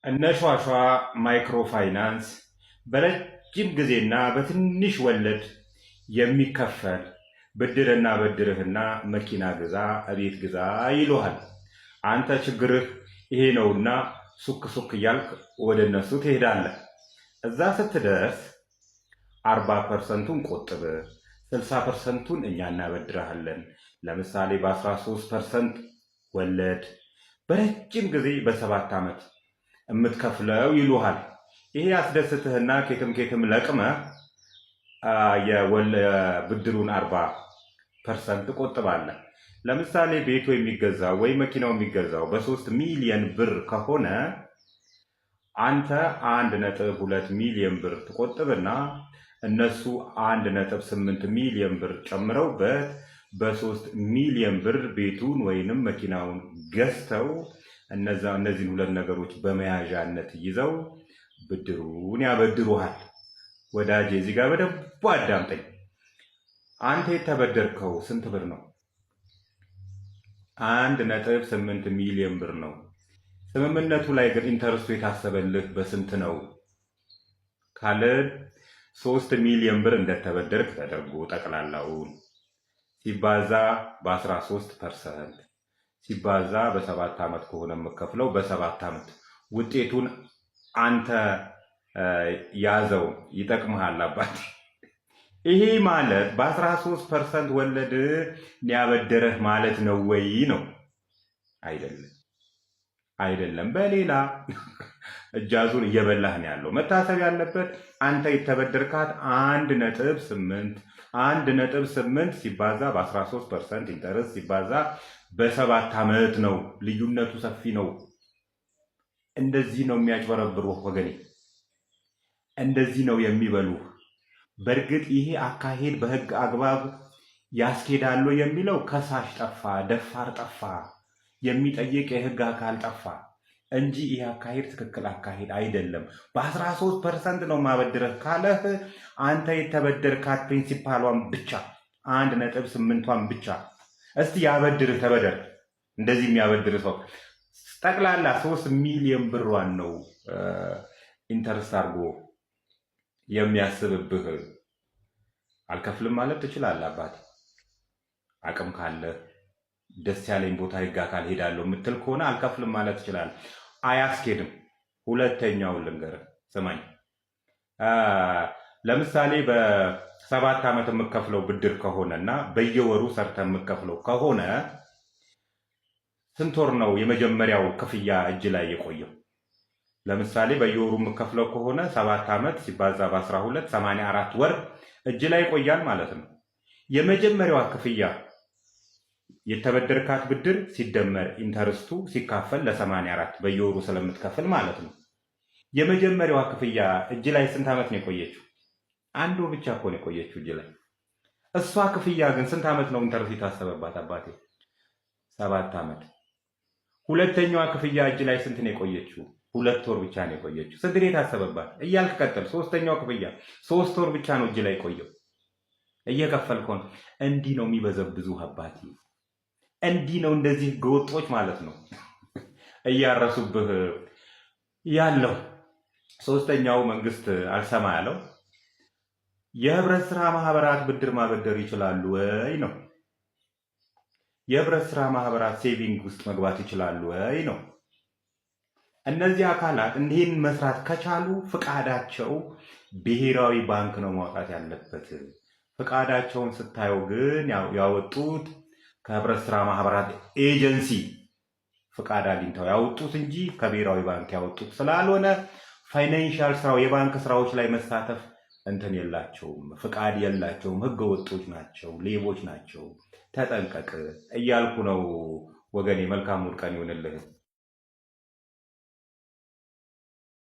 እነ ሿሿ ማይክሮ ፋይናንስ በረጅም ጊዜና በትንሽ ወለድ የሚከፈል ብድር እናበድርህና መኪና ግዛ፣ እቤት ግዛ ይሉሃል። አንተ ችግርህ ይሄ ነውና ሱክ ሱክ እያልክ ወደ እነሱ ትሄዳለህ። እዛ ስትደርስ 40% ኡን ቆጥብ፣ 60% ኡን እኛ እናበድርሃለን። ለምሳሌ በ13% ወለድ በረጅም ጊዜ በ7 ዓመት የምትከፍለው ይሉሃል። ይሄ ያስደስትህና ኬትም ኬትም ለቅመህ ብድሩን 40% ትቆጥባለህ። ለምሳሌ ቤቱ የሚገዛው ወይ መኪናው የሚገዛው በ3 ሚሊየን ብር ከሆነ አንተ 1.2 ሚሊየን ብር ትቆጥብና እነሱ 1.8 ሚሊየን ብር ጨምረውበት በ3 ሚሊየን ብር ቤቱን ወይንም መኪናውን ገዝተው እነዚህን ሁለት ነገሮች በመያዣነት ይዘው ብድሩን ያበድሩሃል። ወዳጄ፣ እዚህ ጋር በደንብ አዳምጠኝ። አንተ የተበደርከው ስንት ብር ነው? 1.8 ሚሊዮን ብር ነው። ስምምነቱ ላይ ግን interest ኡ የታሰበልህ በስንት ነው ካልን 3 ሚሊዮን ብር እንደተበደርክ ተደርጎ ጠቅላላውን ሲባዛ በ13% ሲባዛ በ7 ዓመት ከሆነ የምከፍለው በ7 ዓመት። ውጤቱን አንተ ያዘው፣ ይጠቅምሃል አባቴ። ይሄ ማለት በ13% ወለድ ያበደረህ ማለት ነው ወይ ነው? አይደለም፣ አይደለም። በሌላ እጅ አዙር እየበላህ ነው ያለው። መታሰብ ያለበት አንተ የተበደርካት 1.8፣ 1.8 ሲባዛ በ13% interest ሲባዛ በ7 ዓመት ነው። ልዩነቱ ሰፊ ነው። እንደዚህ ነው የሚያጭበረብሩህ ወገኔ፣ እንደዚህ ነው የሚበሉህ። በእርግጥ ይሄ አካሄድ በህግ አግባብ ያስኬዳሉ የሚለው ከሳሽ ጠፋ፣ ደፋር ጠፋ፣ የሚጠይቅ የህግ አካል ጠፋ እንጂ ይህ አካሄድ ትክክል አካሄድ አይደለም። በ13% ነው ማበድረህ ካለህ አንተ የተበደርካት principal ኧን ብቻ 1.8ቷን ብቻ እስቲ ያበድርህ፣ ተበደር። እንደዚህ የሚያበድር ሰው ጠቅላላ 3 ሚሊዮን ብሯን ነው interest አድርጎ የሚያስብብህ። አልከፍልም ማለት ትችላለህ አባቴ፣ አቅም ካለ ደስ ያለኝ ቦታ ህግ አካል ሄዳለሁ የምትል ከሆነ አልከፍልም ማለት ትችላለህ። አያስኬድም። ሁለተኛውን ልንገርህ፣ ስማኝ። ለምሳሌ በ7 ዓመት የምከፍለው ብድር ከሆነ እና በየወሩ ሰርተህ የምከፍለው ከሆነ ስንት ወር ነው የመጀመሪያው ክፍያ እጅ ላይ የቆየው? ለምሳሌ በየወሩ የምከፍለው ከሆነ 7 ዓመት ሲባዛ በ12 84 ወር እጅ ላይ ይቆያል ማለት ነው። የመጀመሪያዋ ክፍያ የተበደርካት ብድር ሲደመር interest ኡ ሲካፈል ለ84 በየወሩ ስለምትከፍል ማለት ነው። የመጀመሪያዋ ክፍያ እጅ ላይ ስንት ዓመት ነው የቆየችው? አንድ ወር ብቻ እኮ ነው የቆየችው እጅ ላይ። እሷ ክፍያ ግን ስንት ዓመት ነው interest የታሰበባት አባቴ? 7 ዓመት። ሁለተኛዋ ክፍያ እጅ ላይ ስንት ነው የቆየችው? 2 ወር ብቻ ነው የቆየችው። ስንት ነው የታሰበባት እያልክ ቀጥል። ሶስተኛው ክፍያ 3 ወር ብቻ ነው እጅ ላይ የቆየው። እየከፈልከው ነው። እንዲህ ነው የሚበዘብዙህ አባቴ። እንዲህ ነው፣ እንደዚህ ህገወጦች ማለት ነው እያረሱብህ ያለው። ሶስተኛው መንግስት አልሰማ ያለው የህብረት ስራ ማህበራት ብድር ማበደር ይችላሉ ወይ ነው። የህብረት ስራ ማህበራት saving ውስጥ መግባት ይችላሉ ወይ ነው። እነዚህ አካላት እንዲህን መስራት ከቻሉ ፍቃዳቸው ብሔራዊ ባንክ ነው ማውጣት ያለበት። ፍቃዳቸውን ስታየው ግን ያወጡት ከህብረት ስራ ማህበራት ኤጀንሲ ፍቃድ አግኝተው ያወጡት እንጂ ከብሔራዊ ባንክ ያወጡት ስላልሆነ financial ስራው የባንክ ስራዎች ላይ መሳተፍ እንትን የላቸውም፣ ፍቃድ የላቸውም። ህገ ወጦች ናቸው፣ ሌቦች ናቸው። ተጠንቀቅ እያልኩ ነው ወገኔ። መልካም ቀን ይሁንልህ።